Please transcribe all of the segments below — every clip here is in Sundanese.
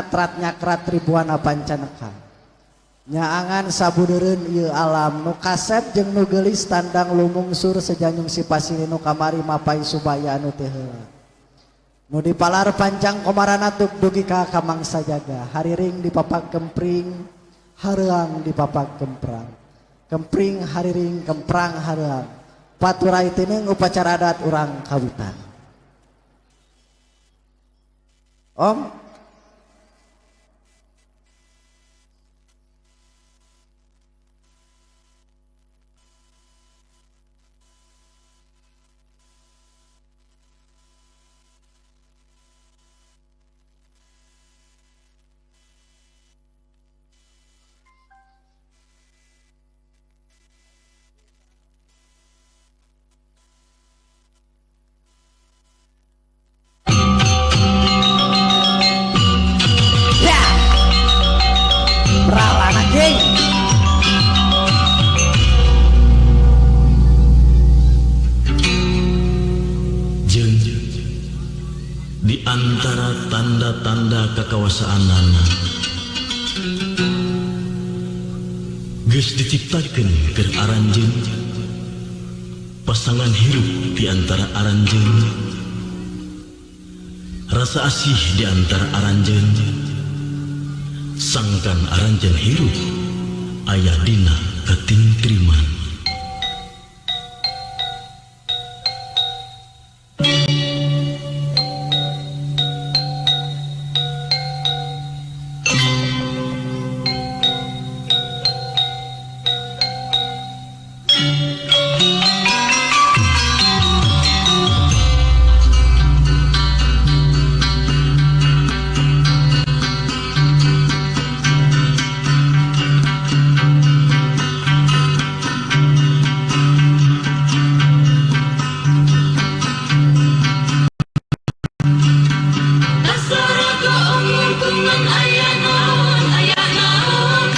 Trat nyakrat tribuana pancaneka. Nyaangan sabudeureun ieu alam nu kasep jeung nu geulis tandang lumungsur sejanyung sipasili nu kamari mapai subaya anu teu heula. Nu dipalar panjang komarana tuk dugi ka kamangsa jaga. Hariring dipapag kempring, hareuang dipapag kemprang. Kempring hariring kemprang hareuang. Paturai tineung upacara adat urang kawitan. Om Ya. Pralana geng. Jeung di antara tanda-tanda kakawasaanana geus diciptakeun keur aranjeun pasangan hirup di antara aranjeun rasa asih di antara aranjeun sangkan aranjeun hirup aya dina katingtriman.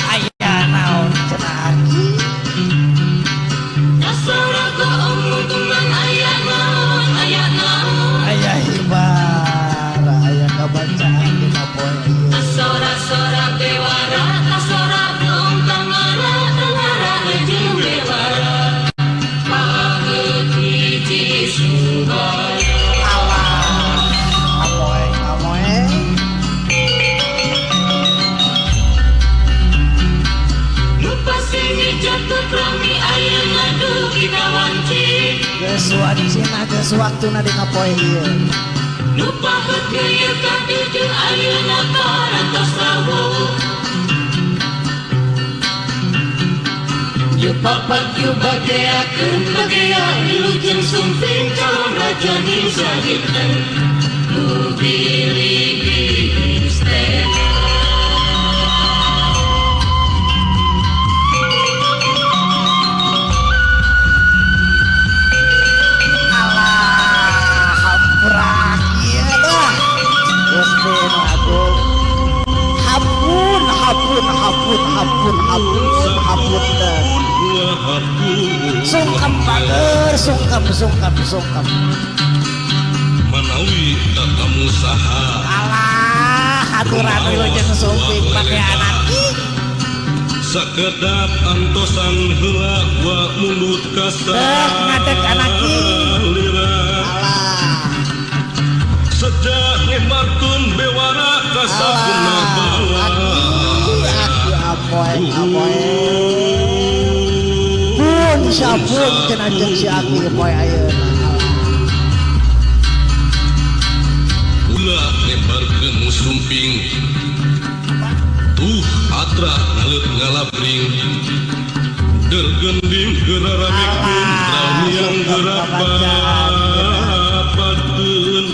Aya naon cenah aki? Aya hibar, aya kabacaan dina poe ieu. Alah, amoy amoy. Geus wancina geus waktuna dina poe ieu. Alah, hampura ieu dah. Gusti nu agung. Hampun, hampun, hampun, hampun, hampun, hampun teh. Sungkem bager, sungkem, sungkem, sungkem. Manawi kamu saha. Alah, aturan wilujeng sumping pake anak ih. Sakedap antosan heula wa mundut Dek ngadek anak ih. kasalira. Alah, Sejak ngemarkeun bewara kasabna alah, bala. aki, aki amoy, amoy. Pun sabun cenah jeung si aki poe ayeuna. Ulah ngebarkeun sumping. Tuh atra ngaleup ngalabring. Dergending geraramekeun Alah, ramiang sungkem kabacaan gerapakeun.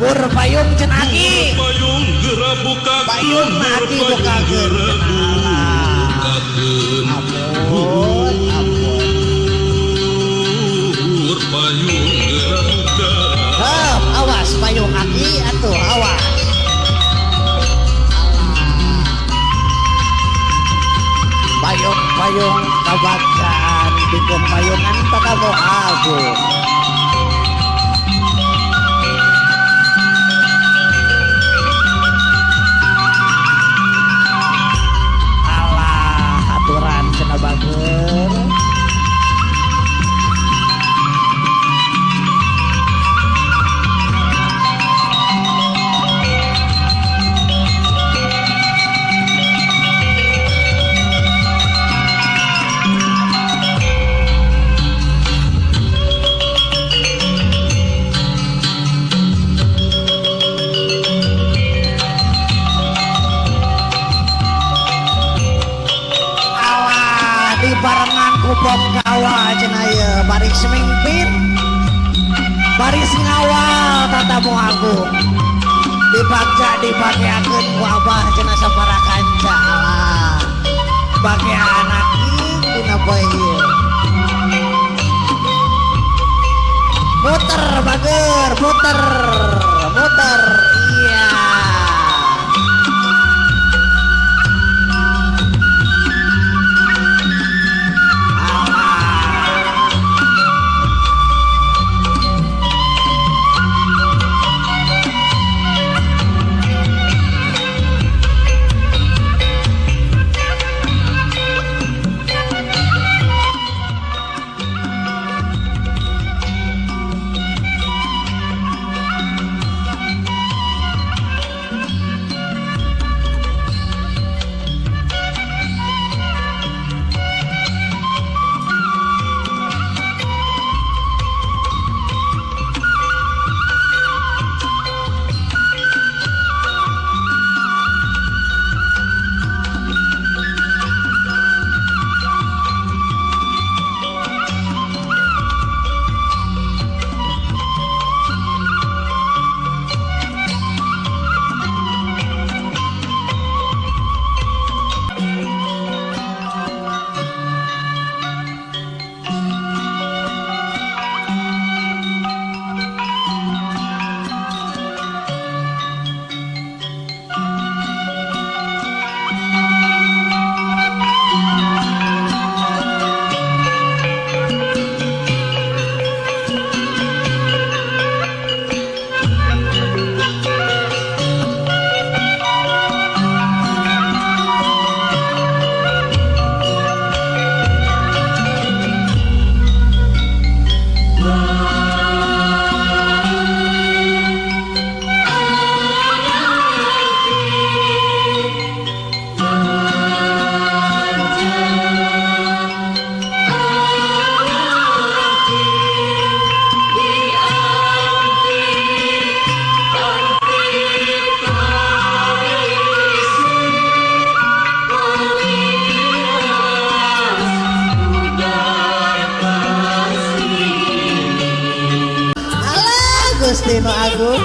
Bur payung cenah aki. Payung geura bukakeun. Payung mah aki bukakeun Geura cenah. Alah. bukakeun. Ampun, ampun. Bur payung geura buka. Heup, awas payung aki atuh awas. Alah. Payung-payung kabacaan bikin mayungan tatamu agung. Baris ngawal tatamu agung. Dibagja dibageakeun ku abah cenah sapara kanca. Alah. Bagea anak dina poe ieu. Muter bager, muter, muter. Iya. Alah. Gusti Nu Agung.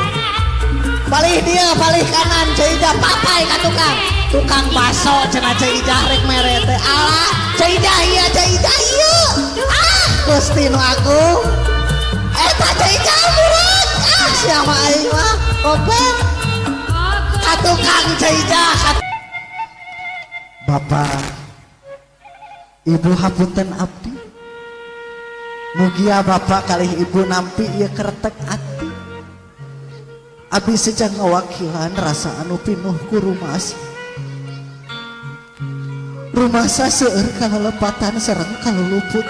Palih dia, palih kanan Ceu Ijah papai ka tukang. Tukang baso cenah Ceu Ijah rek mere teh. Alah, Ceu Ijah ieu, Ceu Ijah ieu. Ah, Gusti Nu Agung. Eta Ceu Ijah murag. Ah, siapa aing mah? Koper. Ka tukang Ceu Ijah. Bapak, Ibu hapunten abdi. Mugia bapak kalih ibu nampi ieu kretek ati. Abi sejak ngawakilan rasa anu pinuh ku rumasa. Rumasa seueur kalelepatan sareng kaluluput.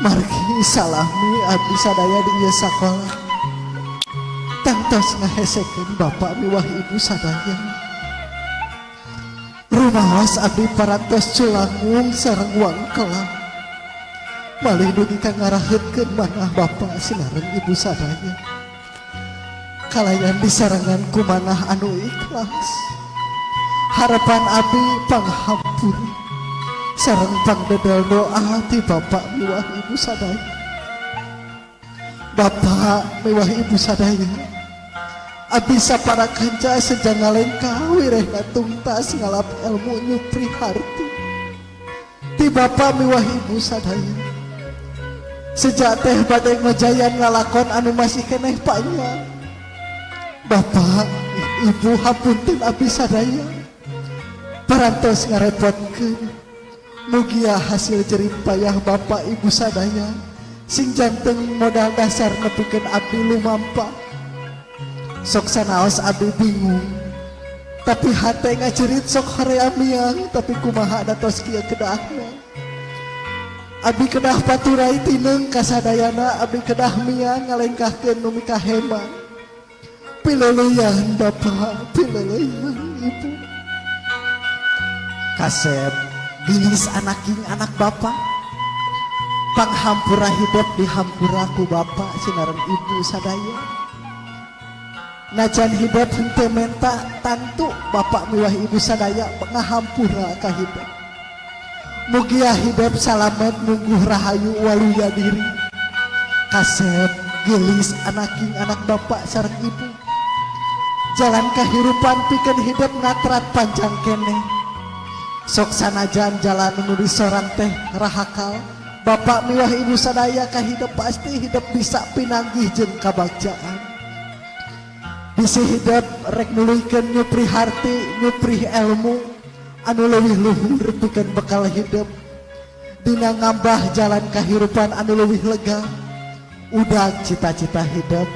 Margi salami abdi sadaya di ieu sakola. Tangtos ngahesekeun bapak miwah ibu sadaya. Rumaos abdi parantos culangung sareng wangkelang. Malih dugi ka ngaraheutkeun manah bapak sinareng ibu sadaya. Kalayan disarengan ku manah anu ikhlas. Harapan abdi panghampura sareng pangdedel doa ti bapak miwah ibu sadaya. Bapak miwah ibu sadaya, abdi sapara kanca seja ngalengkah wirehna tungtas ngalap ilmu nyupri harti ti bapak miwah ibu sadaya. Sejak teh bade ngojayan ngalakon anu masih keneh panjang. Bapak, ibu hapunten abdi sadaya. Parantos ngarepotkeun. Mugia hasil jerih payah bapak ibu sadaya sing janten modal dasar nepikeun abdi lumampa. Sok sanaos abdi bingung. Tapi hate ngajerit sok horea miang, tapi kumaha datos kieu kedahna. Abdi kedah paturai tineng kasadayana, abdi kedah miang ngalengkahkeun nu mikahema. Pileleyan bapak, pileleyan ibu. Kasep gelis anaking anak bapak. Panghampura hidup dihampura ku bapak sinareng ibu sadaya. Najan hidup henteu menta tantu bapak miwah ibu sadaya ngahampura ka hidup. Mugia hidup salamet mungguh rahayu waluya diri. Kasep geulis anaking anak bapak sareng ibu. Jalan kehidupan pikeun hidup ngatrat panjang keneh. Sok sanajan jalan nu disorang teh rahakal. Bapak miwah ibu sadaya kahidup pasti hidup bisa pinanggih jeung kabagjaan. Bisi hidup rek nuluykeun nyuprih harti, nyuprih ilmu anu leuwih luhur pikeun bekal hidup. Dina ngambah jalan kahirupan anu leuwih lega. Udag cita-cita hidup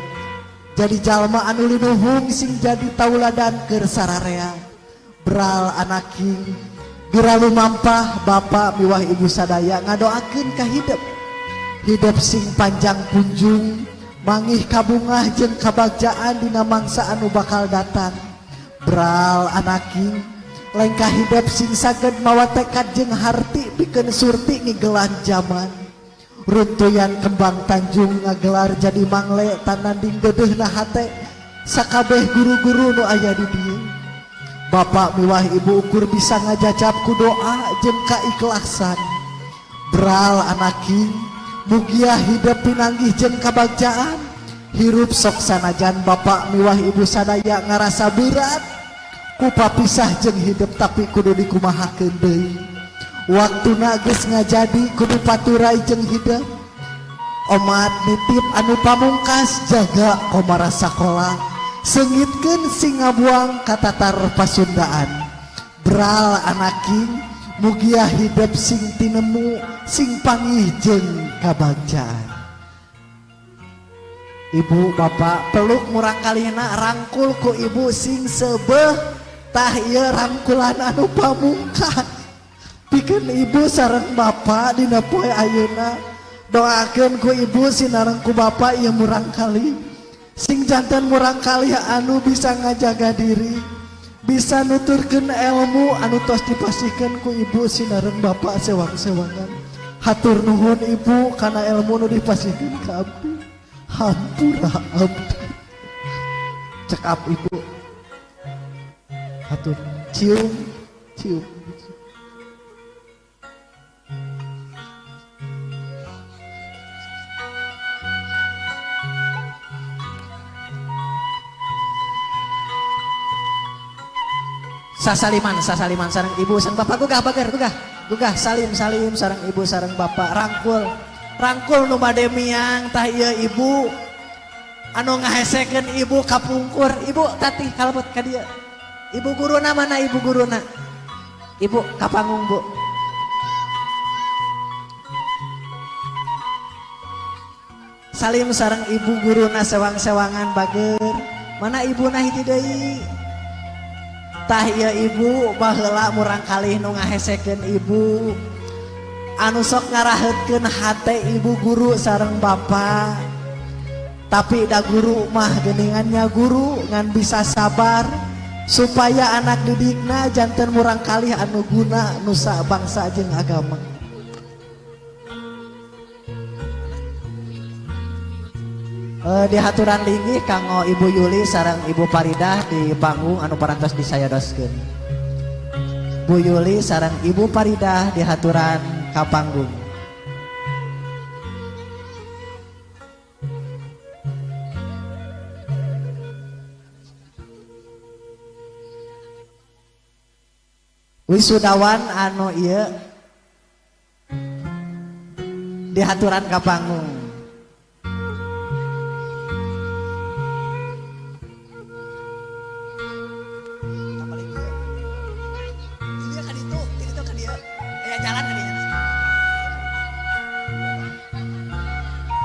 jadi jalma anu linuhung sing jadi tauladan keur sararea. Bral anaking geura lumampah bapak miwah ibu sadaya ngadoakeun ka hidup. Hidup sing panjang punjung mangih kabungah jeung kabagjaan dina mangsa anu bakal datang. Bral anaking lengkah hidup sing saged mawa tekad jeung harti pikeun surti ngigelan jaman. Runtuyan kembang Tanjung ngagelar jadi mangle tananding deudeuhna hate sakabeh guru-guru nu aya di dieu. Bapak miwah ibu ukur bisa ngajacap ku doa jeung kaikhlasan. Bral anaking mugia hidup pinanggih jeung kabagjaan. Hirup sok sanajan bapak miwah ibu sadaya ngarasa berat ku papisah jeung hidup tapi kudu dikumahakeun deui. Waktuna geus ngajadi kudu paturai jeung hidup. Omat nitip anu pamungkas jaga komara sakola. Sengitkeun sing ngabuang katatar pasundaan. Bral anaking mugia hidup sing tinemu sing pangih jeung kabagjaan. Ibu bapak peluk murang kalihna rangkul ku ibu sing sebeh tah ieu rangkulan anu pamungkas. Pikeun ibu sareng bapak dina poe ayeuna doakeun ku ibu sinareng ku bapak ieu murang kali. Sing janten murang kali anu bisa ngajaga diri, bisa nuturkeun ilmu anu tos dipasihkeun ku ibu sinareng bapak sewang-sewangan. Hatur nuhun ibu kana ilmu nu dipasihkeun ka abdi. Hampura abdi. Cekap ibu. Hatur cium cium. Sasaliman, sasaliman sareng ibu sareng bapak gugah bager gugah. Gugah salim salim sareng ibu sareng bapak rangkul. Rangkul nu bade miang tah ieu ibu anu ngahesekeun ibu kapungkur. Ibu tatih kalebet ka dieu. Ibu guruna mana ibu guruna? Ibu ka panggung Bu. Salim sareng ibu guruna sewang-sewangan bager. Mana ibuna hiji deui? Tah ieu ibu baheula murang kalih nu ngahesekeun ibu. Anu sok ngaraheutkeun hate ibu guru sareng bapak. Tapi da guru mah geuningannya guru ngan bisa sabar supaya anak didikna janten murang kalih anu guna nusa bangsa jeung agama. Dihaturan linggih kanggo Ibu Yuli sareng Ibu Paridah di panggung anu parantos disayadoskeun. Bu Yuli sareng Ibu Paridah dihaturan ka panggung. Wisudawan anu ieu dihaturan ka panggung.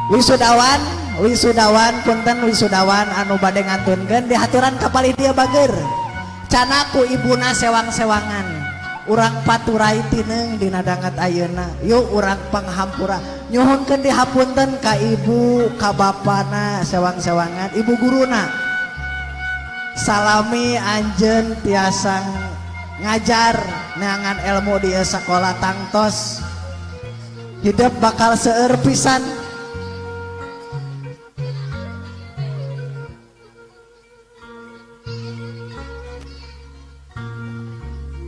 Wisudawan, wisudawan punten wisudawan anu bade ngantunkeun dihaturan ka palih dieu bager. Canaku ibuna sewang-sewangan. Urang paturai tineung dina danget ayeuna. Yuk urang panghampura. Nyuhunkeun dihapunten ka ibu, ka bapana sewang-sewangan, ibu guruna. Salami anjeun tiasa ngajar neangan ilmu di sakola tangtos. Hidup bakal seueur pisan.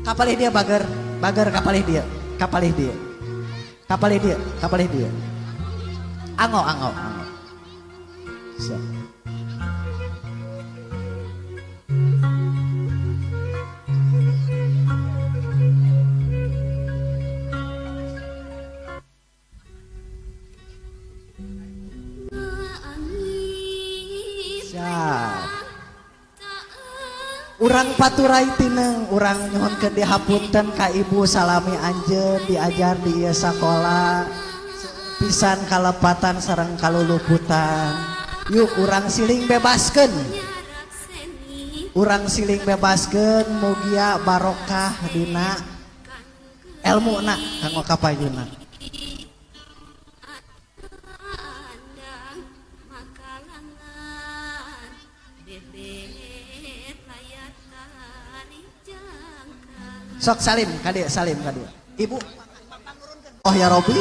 Kapalih dia bager, bager kapalih dia, kapalih dia, kapalih dia, kapalih dia. Ango, ango, ango. Siap. Siap. Urang paturai tineng, urang nyuhunkeun dihapunten ka ibu salami anjeun diajar di ieu sakola pisan kalepatan sareng kaluluputan. Yuk urang siling bebaskeun. Urang siling bebaskeun mugia barokah dina elmuna kanggo kapayuna. Sok salim kadieu, salim kadieu. Ibu. Oh ya Robi,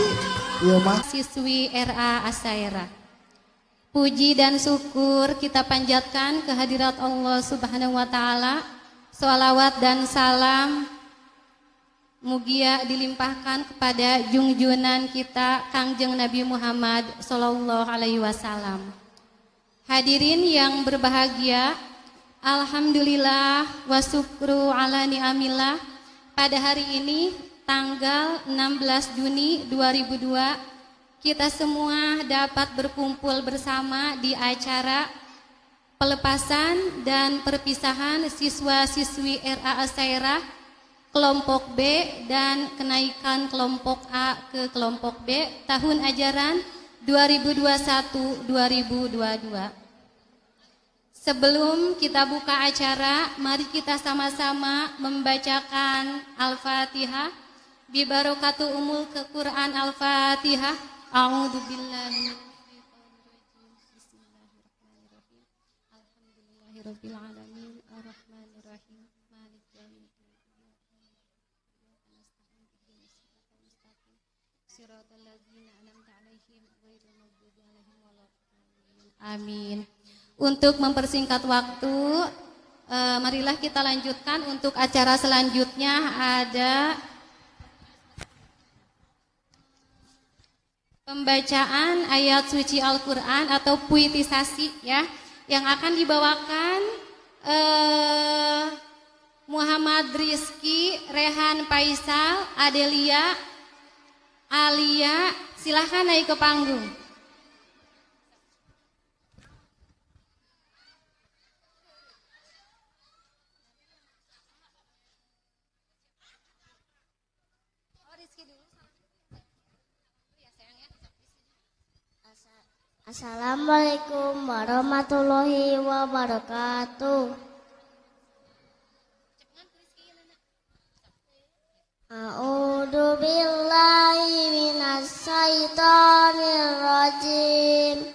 ieu mah siswi RA Asaira. Puji dan syukur kita panjatkan kehadirat Allah Subhanahu wa taala. Sholawat dan salam mugia dilimpahkan kepada junjunan kita Kangjeng Nabi Muhammad sallallahu alaihi wasallam. Hadirin yang berbahagia, alhamdulillah wa syukru ala ni'amillah. Pada hari ini tanggal 16 Juni 2002 kita semua dapat berkumpul bersama di acara pelepasan dan perpisahan siswa-siswi RA Asairah kelompok B dan kenaikan kelompok A ke kelompok B tahun ajaran 2021-2022. Sebelum kita buka acara, mari kita sama-sama membacakan Al-Fatihah. Bi barokatu umul ke Quran Al-Fatihah. A'udzu billahi minasyaitonir rajim. Bismillahirrahmanirrahim. Alhamdulillahirabbil alamin arrahmanirrahim maliki yaumiddin. Iyyaka nasta'in ihdinas siratal mustaqim. Siratal ladzina an'amta 'alaihim ghairil maghdubi 'alaihim waladdallin. Amin. Untuk mempersingkat waktu, marilah kita lanjutkan untuk acara selanjutnya ada pembacaan ayat suci Al-Quran atau puitisasi ya, yang akan dibawakan Muhammad Rizky, Rehan Faisal, Adelia, Alia, silahkan naik ke panggung. Assalamualaikum warahmatullahi wabarakatuh. A'udzu billahi minasyaitonir rajim.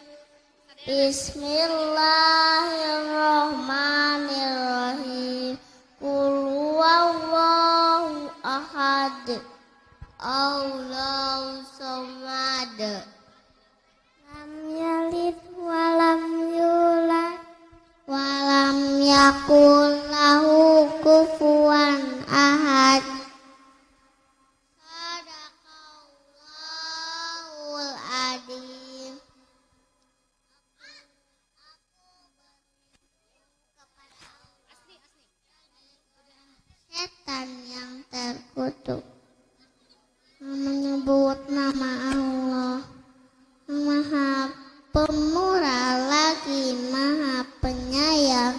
Bismillahirrahmanirrahim. Qul huwallahu ahad. Allahu samad. Lam yalid walam yulad walam yakul lahu kufuwan ahad. Sadaqallahul adzim. Setan yang terkutuk menyebut nama Allah Maha Pemurah lagi Maha Penyayang.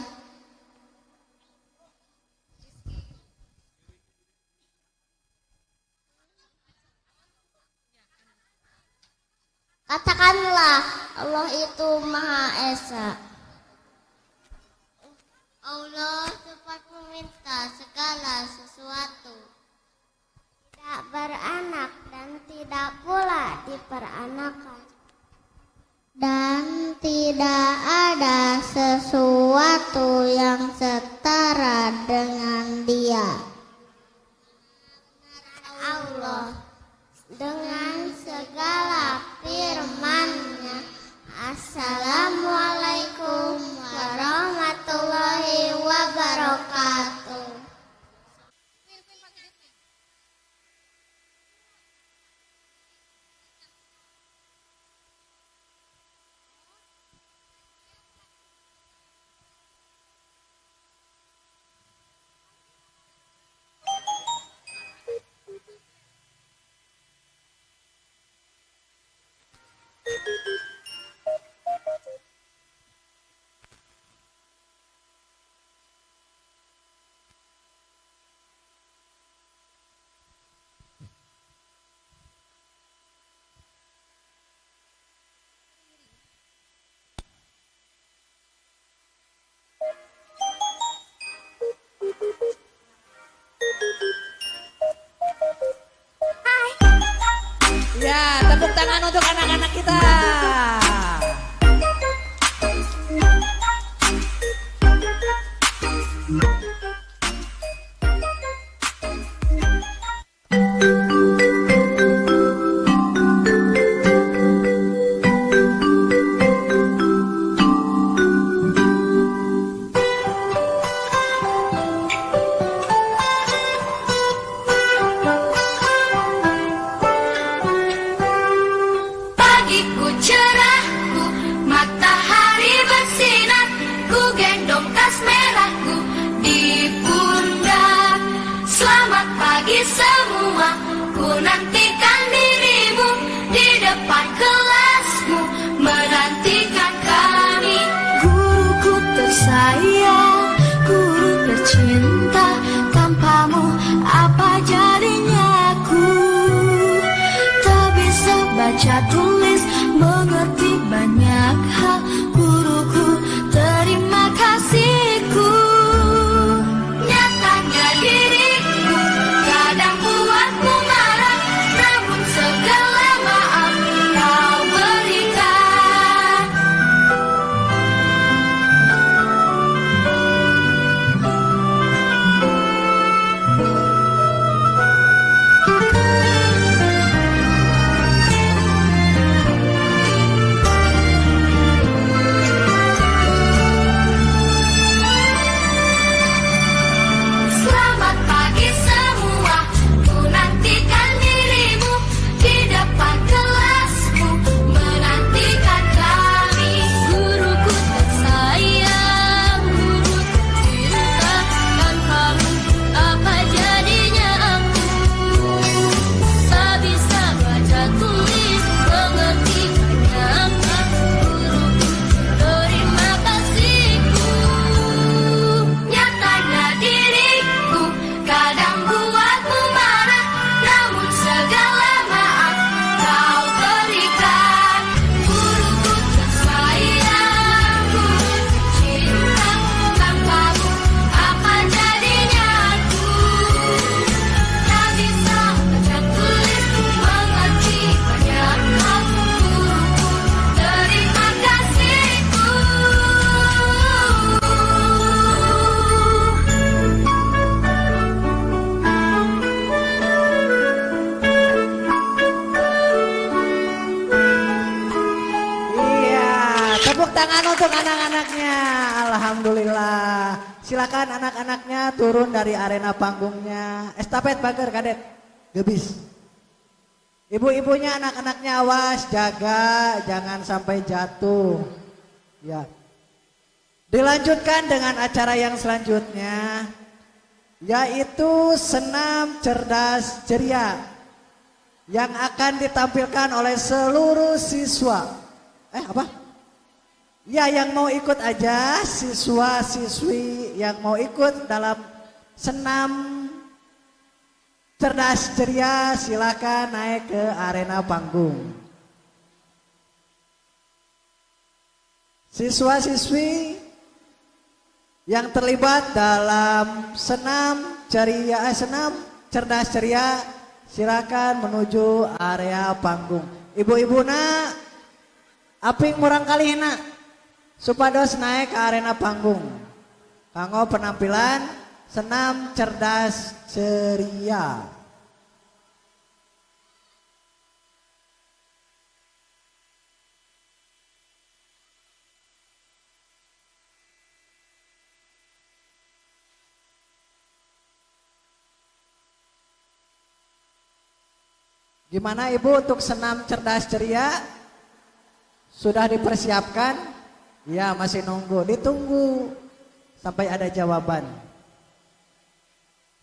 Katakanlah Allah itu Maha Esa. Allah cepat meminta segala sesuatu. Tidak beranak dan tidak pula diperanakan. Dan tidak ada sesuatu yang setara dengan Dia. Allah dengan segala firman-Nya. Assalamualaikum warahmatullahi wabarakatuh. tangan untuk anak-anak kita. Pagiku cerahku, matahari bersinar, ku gendong tas merahku di pundak. Selamat pagi semua, ku nantikan dirimu di depan kelasmu, menantikan kami. Guruku tersayang, guru tercinta, tanpamu apa jadinya aku? Tak bisa baca tulis, mengerti banyak hal, guruku terima kasihku. Nyatanya diriku kadang buatmu marah, namun segala maaf kau berikan. Selamat pagi semua, ku nantikan dirimu di depan kelasmu, menantikan kami. Guruku tersayang, guru tercinta, tanpamu apa jadinya aku? Tak bisa baca tulis, mengerti banyak hal, guruku terima kasihku. Nyatanya diriku kadang buatmu marah, namun segala maaf kau berikan. Guruku tersayang, guru tercinta, tanpamu apa jadinya aku? Tak bisa baca tulis, mengerti banyak hal, guruku terima kasihku. Iya, tepuk tangan untuk anak-anaknya. Alhamdulillah. Silakan anak-anaknya turun dari arena panggungnya. Estafet bager kadet. Gebis. Ibu-ibunya anak-anaknya awas, jaga jangan sampai jatuh. Ya. Dilanjutkan dengan acara yang selanjutnya, yaitu senam cerdas ceria yang akan ditampilkan oleh seluruh siswa. Apa? Ya, yang mau ikut aja, siswa-siswi yang mau ikut dalam senam cerdas ceria silakan naik ke arena panggung. Siswa-siswi yang terlibat dalam senam ceria, senam cerdas ceria silakan menuju area panggung. Ibu-ibu nak, aping murangkalih nak, supados naik ke arena panggung. Kanggo penampilan senam cerdas ceria. Gimana Ibu untuk senam cerdas ceria? Sudah dipersiapkan? Ya, masih nunggu. Ditunggu sampai ada jawaban.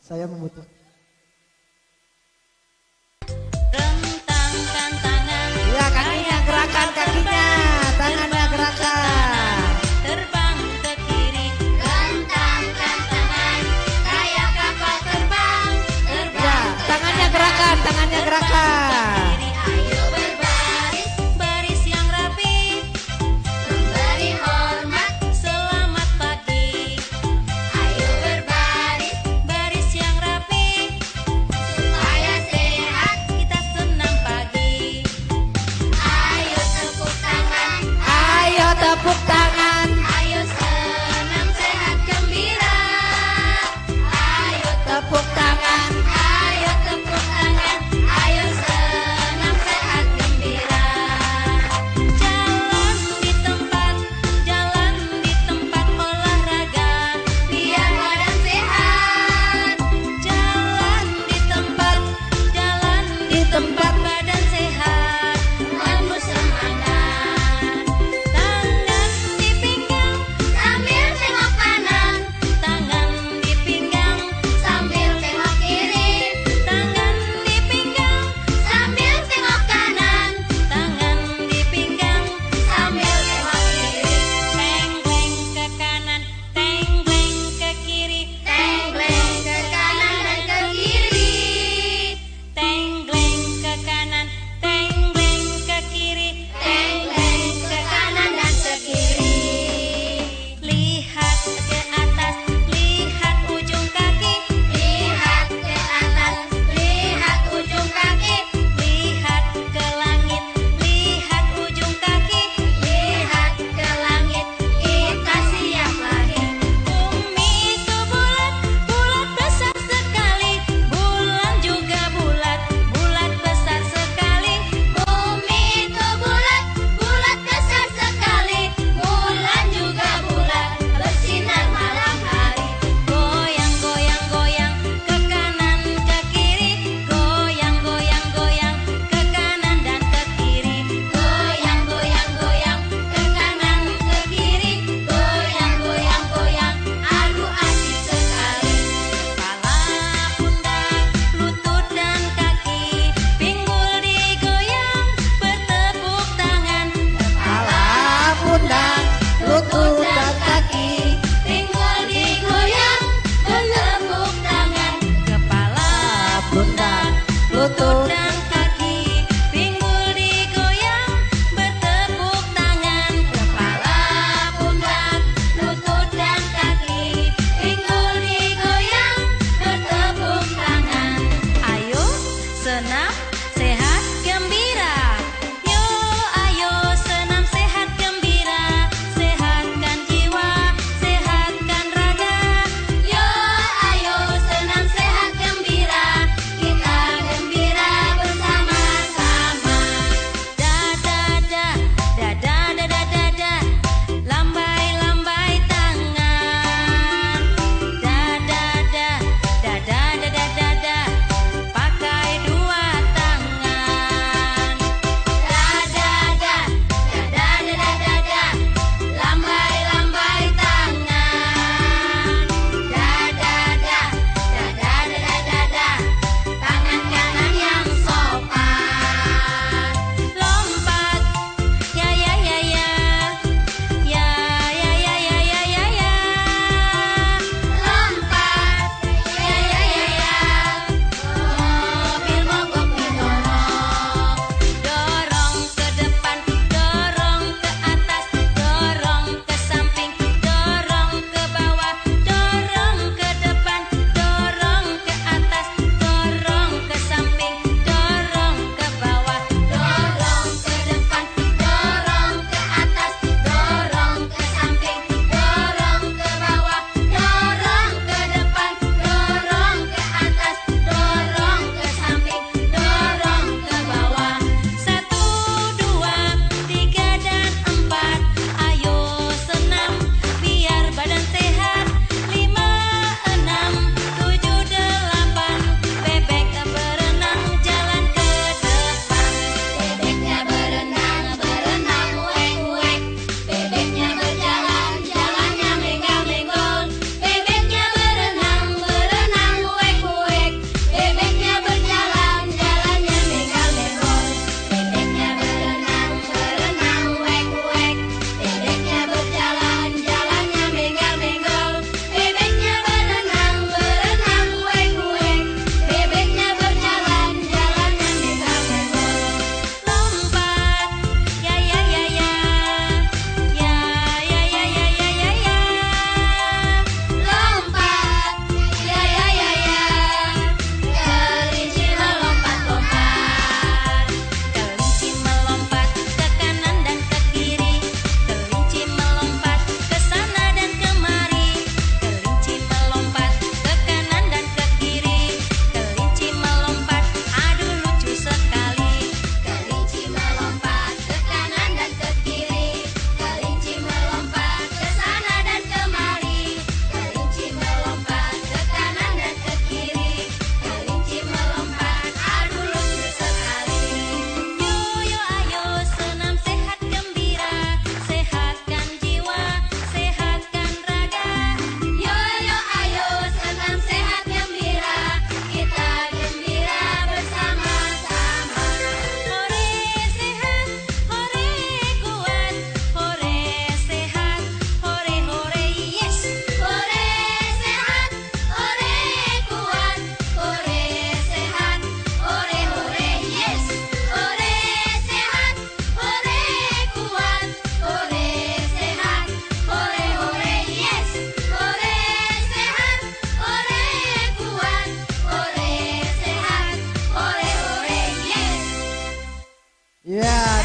Saya membutuhkan. Rentangkan tangan. Ya, kakinya gerakan kakinya, tangannya gerakan. Terbang ke kiri. Rentangkan tangan kayak kapal terbang. Terbang. Ya, tangannya gerakan, tangannya gerakan. Ayo berbaris, baris yang rapi. Memberi hormat, selamat pagi. Ayo berbaris, baris yang rapi. tepuk tangan. Ayo senam sehat gembira. Ayo Tepuk tangan. Ayo tepuk tangan, ayo senam sehat gembira. Jalan di tempat, jalan di tempat olahraga, biar badan sehat. Jalan di tempat, jalan di tempat badan sehat, penuh semangat. Tangan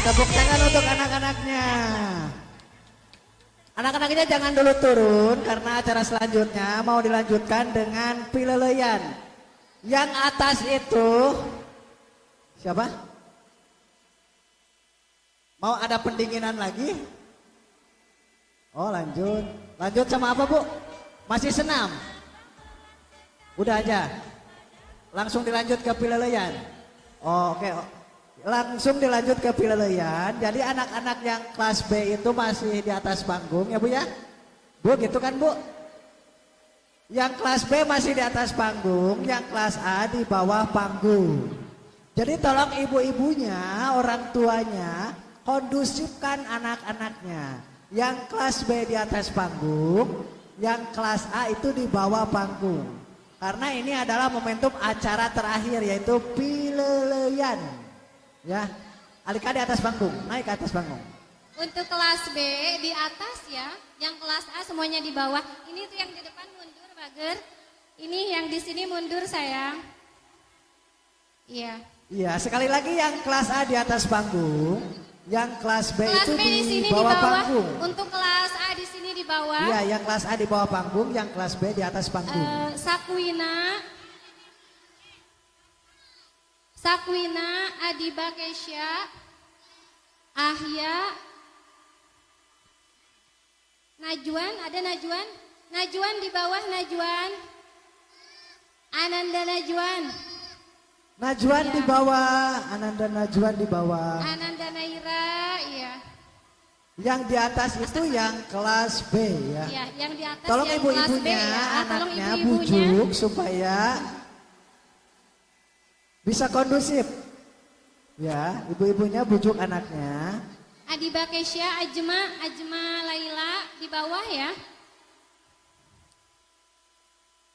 Tepuk tangan untuk anak-anaknya. Anak-anaknya jangan dulu turun karena acara selanjutnya mau dilanjutkan dengan pileleian. Yang atas itu siapa? Mau ada pendinginan lagi? Oh, lanjut. Lanjut sama apa, Bu? Masih senam? Udah aja. Langsung dilanjut ke pileleian. Oh, oke. Langsung dilanjut ke pileleian. Jadi anak-anak yang kelas B itu masih di atas panggung ya, Bu ya? Bu, gitu kan, Bu? Yang kelas B masih di atas panggung, yang kelas A di bawah panggung. Jadi tolong ibu-ibunya, orang tuanya, kondusifkan anak-anaknya. Yang kelas B di atas panggung, yang kelas A itu di bawah panggung. Karena ini adalah momentum acara terakhir, yaitu pileleian. Ya, Alika di atas panggung, naik ke atas panggung. Untuk kelas B di atas ya, yang kelas A semuanya di bawah. Ini tuh yang di depan mundur, Bager. Ini yang di sini mundur, sayang. Iya. Iya, sekali lagi yang kelas A di atas panggung, yang kelas B Kelas itu B di sini di bawah bawah. panggung. Untuk kelas A di sini di bawah. Iya, yang kelas A di bawah panggung, yang kelas B di atas panggung. Sakwina, Sakwina, Adiba Kesya, Ahya, Najwan, ada Najwan? Najwan di bawah, Najwan. Ananda Najwan. Najwan Iya. di bawah, Ananda Najwan di bawah. Ananda Naira, iya. Yang di atas itu yang kelas B ya. Iya, yang di atas Tolong yang kelas B ibu-ibunya, ya. Tolong anaknya ibu-ibunya. bujuk supaya bisa kondusif. Ya, ibu-ibunya bujuk anaknya. Adiba Kesya, Ajma, Ajma Laila di bawah ya.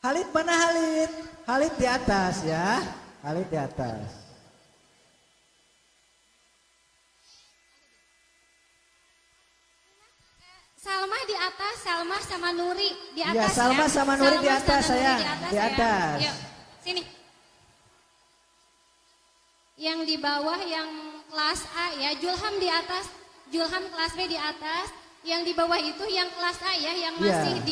Halid mana Halid? Halid di atas ya. Halid di atas. Salma di atas, Salma sama Nuri di Iya, atas Salma ya. sama Nuri di Salma atas, sama Nuri sayang. di atas, Di ya. atas. Yuk, sini. Yang di bawah yang kelas A ya, Julham di atas, Julham kelas B di atas. Yang di bawah itu yang kelas A ya, yang Iya. masih di